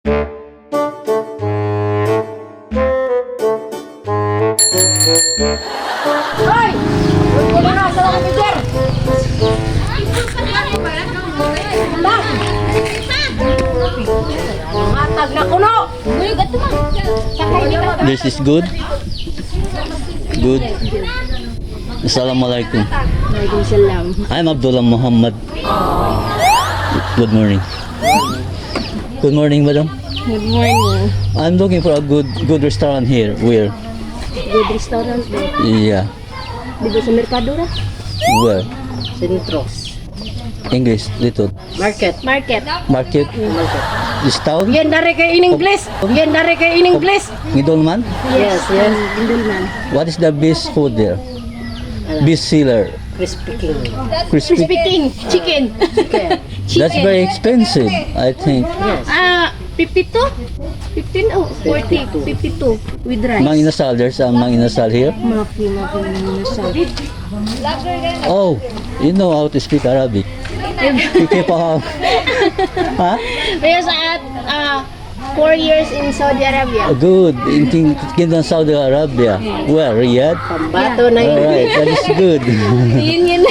Hoy! Wala na sa mga teacher! La! Matag na kuno! This is good. Good. Assalamualaikum. Waalaikumsalam. I'm Abdullah Muhammad. Good morning. Good morning, madam. Good morning. I'm looking for a good restaurant here. Where? Good restaurant ba? Yeah. Di ba sa Merkado ra? Where? Centros. English little. Market. Market. Market. This town. Yan dare kay in English. Yan dare kay in English. Ngidolman. Yes. Indulman. What is the best food there? Best seller. Crispy King. Crispy. Speaking chicken. That's very expensive, I think. Yes. Ah, 52? 15 oh, 40, 52 with rice. Mang Inasal, there's a Mang Inasal here. Mapi, mapi, inasal. Oh, you know how to speak Arabic. Kaya pa. Ha? Because at 4 years in Saudi Arabia. Good. In Kingdom Saudi Arabia. Where? Riyadh? Pambato na All yun. right, that is good. Yun yun.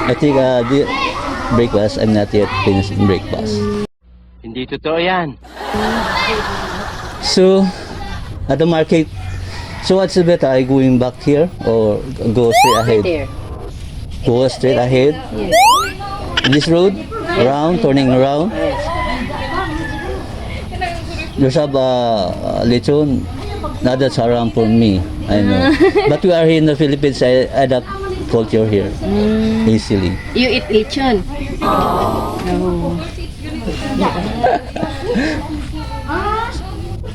I think the breakfast, I'm not yet finished in breakfast. Hindi totoo yan. So, at the market, so what's the better? Are you going back here or go straight ahead? There. Go straight ahead? This road? Round, turning around? There's a lechon. Now that's haram for me. I know. But we are here in the Philippines. I adapt culture here easily. You eat lechon. No.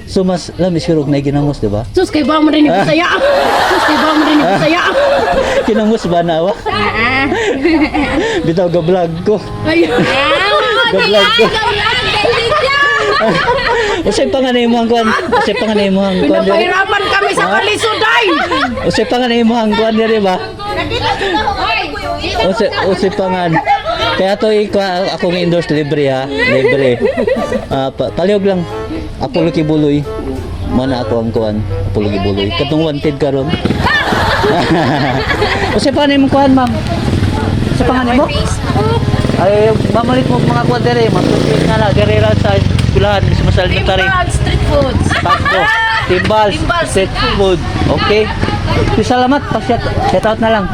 So mas lamis kirog na ginamos, di ba? Sus, kay ba mo rin Bisaya? Sus, kay ba mo rin Bisaya? Kinamos ba na wa? Bitaw ga vlog ko. Ay. Ga vlog ko. Usay pa nga na imong kuan. Usay pa nga na imong kuan. Diri. Pinapahirapan kami sa klisuday. Usay pa nga na imong kuan diri ba? Usay pa nga. Kaya to ikaw akong endorse libre ha, libre. Ah, palihog lang. Apollo Kibuloy. Mana ako ang kuan, Apollo Kibuloy. Katong wanted karon. Usay pa nga na imong kuan, ma'am. Usay pa nga nimo? Ay, mamalik mo mga kuan diri, matutik na na diri ra sa eskwelahan mismo sa elementary. Street foods. Takbo. Timbal. Street food. Okay. Salamat. Pa shout out na lang.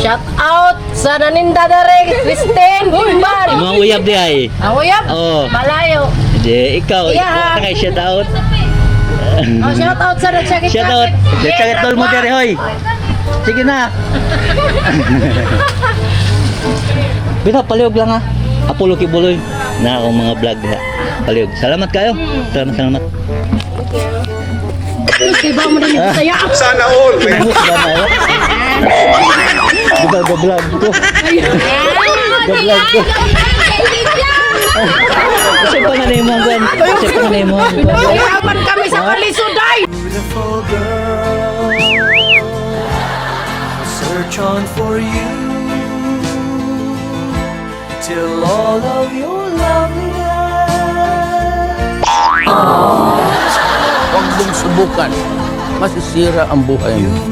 Shout out sa naninda dere, Christine Timbal. Mga uyab di ay. Ang uyab, Oo. malayo. Di, ikaw. Yeah. Ikaw kay shout out. Oh, shout out sa nagsakit. Shout out. Shout out mo diri hoy. Sige na. Bitaw palihog lang ha. Apollo Kibuloy. Na akong mga vlog ha. Palihog. Salamat kayo. Salamat, salamat. Sus, kay ba mo rin Bisaya? Sana all. Kinamos ba na ako? Bitaw ga vlog ko. Ga vlog ko. Kasi pa nga na yung mga kuwan. Kasi pa nga na yung mga kuwan. Pinapahirapan kami sa kalisuday. Beautiful girl, I'll search on for you till all of your loveliness. Huwag mong subukan. Masisira ang buhay mo. You've